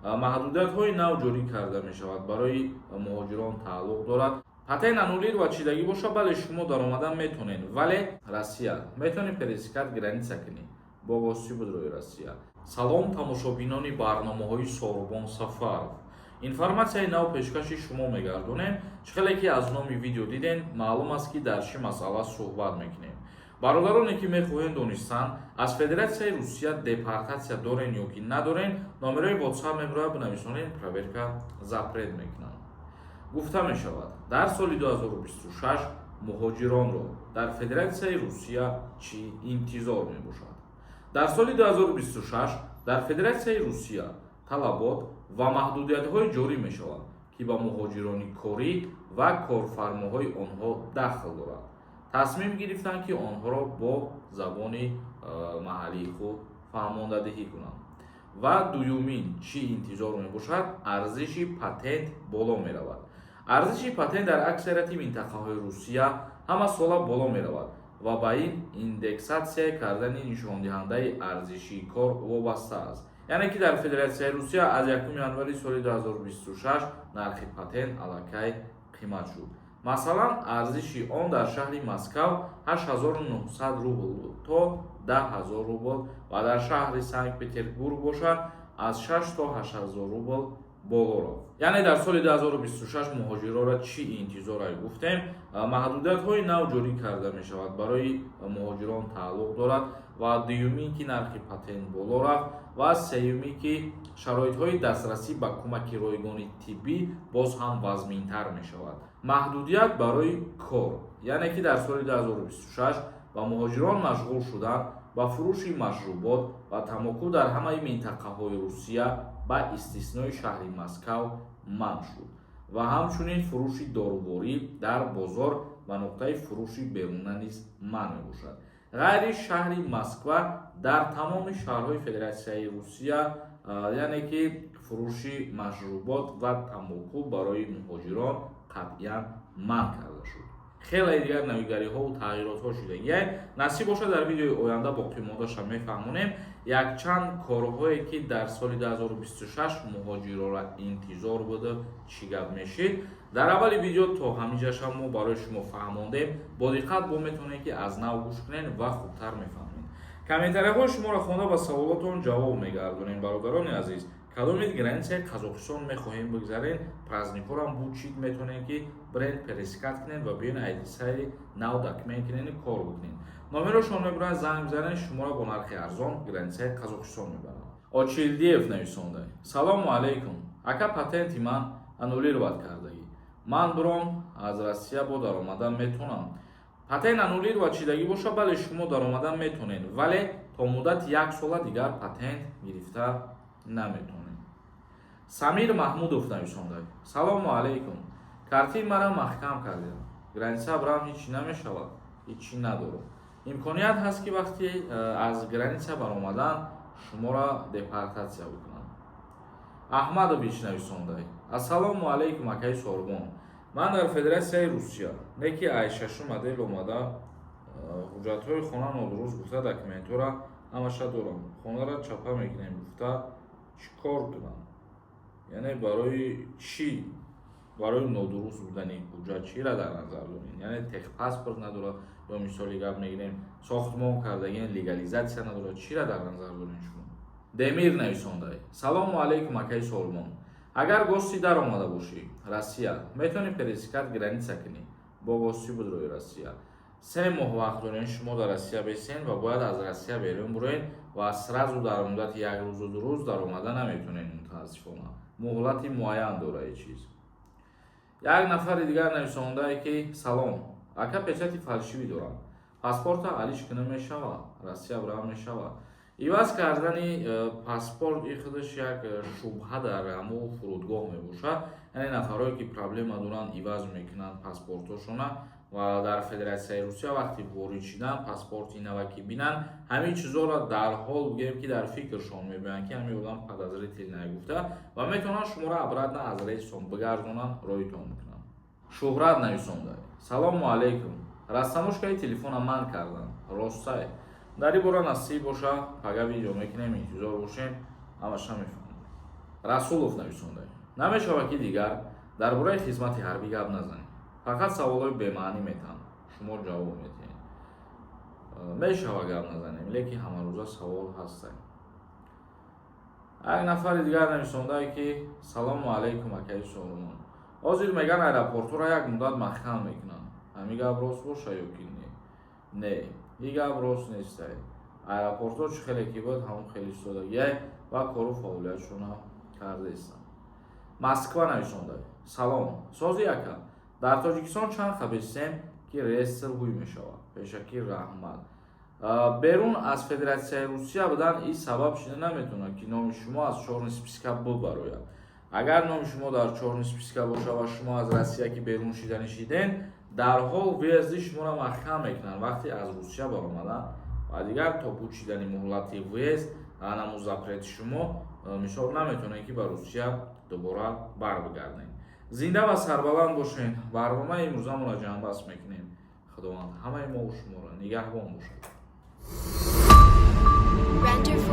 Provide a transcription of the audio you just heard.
Маҳдудиятҳои нав ҷорӣ карда мешавад, барои муҳоҷирон тааллуқ дорад. Патент аннулировать шидагӣ боша, бале, шумо даромадан метонед, вале Россия метавонед пересекать граница кунед бо воситаи будрои Россия. Салом, тамошобинони барномаҳои Сорубон Сафаров. Информатсияи нав пешкаши шумо мегардонем. Чӣ хеле ки аз номи видео дидем, маълум аст, ки дар чӣ масъала суҳбат мекунем. Бародароне ки мехоҳем донистан, аз Федератсияи Русия депортатсия дорен ё ки надорен, номерои WhatsApp мебирояд, бинависонед, проверка запрет мекунанд. Гуфта мешавад, дар соли 2026 муҳоҷиронро дар Федератсияи Русия чӣ интизор мебошад. Дар соли 2026 дар Федератсияи Русия талабот ва маҳдудиятҳое ҷорӣ мешаванд, ки ба муҳоҷирони корӣ ва корфармоҳои онҳо дахл дорад. Тасмим гирифтанд, ки онҳоро бо забони маҳаллии худ фаҳмондадиҳӣ кунанд. Ва дуюмин, чӣ интизор мебошад? Арзиши патент боло меравад. Арзиши патент дар аксарияти минтақаҳои Русия ҳамасола боло меравад ва ба ин индексатсия кардани нишондиҳандаи арзишии кор вобаста аст. Яъне ки дар Федератсияи Русия аз 1 январи соли 2026 нархи патент аллакай қимат шуд. Масалан, арзиши он дар шаҳри Москав 8900 рубл буд то 10 000 рубл ва дар шаҳри Санкт Петербург бошад, аз 6 то 8000 рубл боло рафт. Яъне дар соли 2026 муҳоҷирора чӣ интизорай, гуфтем. Маҳдудиятҳои нав ҷорӣ карда мешавад, барои муҳоҷирон тааллуқ дорад. Ва дуюмин, ки нархи патент боло рафт, ва сеюмӣ, ки шароитҳои дастрасӣ ба кӯмаки ройгони тиббӣ боз ҳам вазминтар мешавад. Маҳдудият барои кор, яъне ки дар соли 2026 ба муҳоҷирон машғул шудан ба фурӯши машрубот ва тамоку дар ҳамаи минтақаҳои Русия ба истиснои шаҳри Москав манъ шуд ва ҳамчунин фурӯши доруворӣ дар бозор ва нуқтаи фурӯши беруна низ манъ мебошад. Ғайри шаҳри Москва дар тамоми шаҳрҳои Федератсияи Русия, яъне ки фурӯши машрубот ва тамоку барои муҳоҷирон қатъиян манъ карда шуд. Хеле дигар навигариҳову тағйиротҳо шудагиай. Насиб бошад, дар видеои оянда боқимондаша мефаҳмонем. Якчанд корҳое, ки дар соли 2026 муҳоҷирора интизор буда, чӣ гап мешид. Дар аввали видео то ҳаминҷаша мо барои шумо фаҳмондем. Бо диққат бо метавонед, ки аз нав гӯш кунед ва хубтар мефаҳмед. Комментарияҳои шуморо хонда, ба саволотон ҷавоб мегардонем. Бародарони азиз, кадомед границаи Қазоқистон мехоҳем бигзарен, праздникорам бучид, метавонем, ки бренд пересекать кунем ва биён айдисаи нав документ кунен, кор бикунем. Номерошон мебуранд, занг бизанед, шуморо бо нархи арзон границаи Қазоқистон мебаранд. Очилдиев нависонда: «Салому алайкум, ака. Патенти ман аннулировать кардагӣ, ман буром аз Россия бо даромадан метонам?» Патент аннулировать шидагӣ боша, бале, шумо даромадан метонед, вале то муддати як сола дигар патент гирифта наметонед. Самир Маҳмудов нависонда: «Салому алайкум. Картаи мара маҳкам кардем, граница брам, ҳечи намешавад, ҳечи надорам. Имконият ҳаст, ки вақте аз граница баромадан шуморо депортатсия бикунанд?» Аҳмадович нависонда: «Ассалому алайкум, акаи Сорбон. Ман дар Федератсияи Русия не ки ай шашум отдел омада, ҳуҷҷатҳои хона нодуруст гуфта, документҳоро ҳамаша дорам, хонаро чапа мекунем гуфта, чӣ кор кунам? Яъне барои чӣ, барои нодуруст будани ҳуҷҷат чиро дар назар дорем? Яъне техпаспорт надорад ё, мисоли гап мегирем, сохтмон кардагиен легализатсия надорад? Чиро дар назар дорем шумо?» Демир нависонда: «Салому алайкум, акаи Солмон. Агар гости даромада бошӣ Россия, метавонӣ пересекать граница кунӣ бо гости будрои Россия. 3 моҳ вақт дорем, шумо дар Россия бесен ва бояд аз Россия берун буроед ва сразу дар муддати як рӯзу 2 рӯз даромада наметонед. Мутаассифона, муҳлати муайян дора ин чиз». Як нафари дигар нависондае, ки: «Салом, ака. Печати фальшивый дорам, паспорта алиш кунӣ мешавад, Россия бурам мешавад?» Иваз кардани паспорт и худаш як шубҳа дар ҳамо фурудгоҳ мебошад. Яъне нафарое ки проблема доранд, иваз мекунанд паспортҳошона ва дар Федератсияи Русия вақти ворид шидан, паспорти нава ки бинанд, ҳамин чизоро дарҳол, бигӯем, ки дар фикршон мебиёянд, ки ҳамин одам подозрительный гуфта ва метавонанд шуморо обратно аз рейсон бигардонанд, роҳитон бикунанд. Шӯҳрат нависонда: «Салому алайкум. Растаможкаи телефона манъ карданд, ростай?» Дар ин бора, насиб боша, пага видео мекунем, интизор бошем, ҳамаша мефаҳмем. Расулов нависонда: намешавад, ки дигар дар бораи хизмати ҳарбӣ гап назанем, фақат саволҳои бемаънӣ метаҳанд, шумо ҷавоб медиҳед. Мешава гап назанем, лекин ҳамарӯза савол ҳастанд. Як нафари дигар нависондае, ки салому алайкум, акаи Сорумон, ҳозир меган, аэропортҳоро як муддат маҳкам мекунанд, ҳамин гап рост боша ё ки не? Не, ин гап рост нестай. Аэропортҳо чӣ хеле ки буд, ҳамон хеле истодагиай ва кору фаъолиятшона кардаистанд. Москва нависонда: салом, сози ака, дар Тоҷикистон чанд хабисем, ки реестр ҳуй мешавад? Пешакӣ раҳмат. Берун аз Федератсияи Русия будан ин сабаб шуда наметавонад, ки номи шумо аз чёрный списка бубарояд. Агар номи шумо дар чёрный списка бошад ва шумо аз Россия ки берун шидани шиден, дарҳол въезди шуморо маҳкам мекунанд вақте аз Русия баромадан ва дигар то пуд шидани муҳлати въезд анаму запрети шумо, мисол, наметавонед, ки ба Русия дубора барбигардед. Зинда ва сарбаланд бошед. Барномаи имрӯзамонро ҷамъбаст мекунем. Худованд ҳамаи мову шуморо нигаҳбон бошад. Render.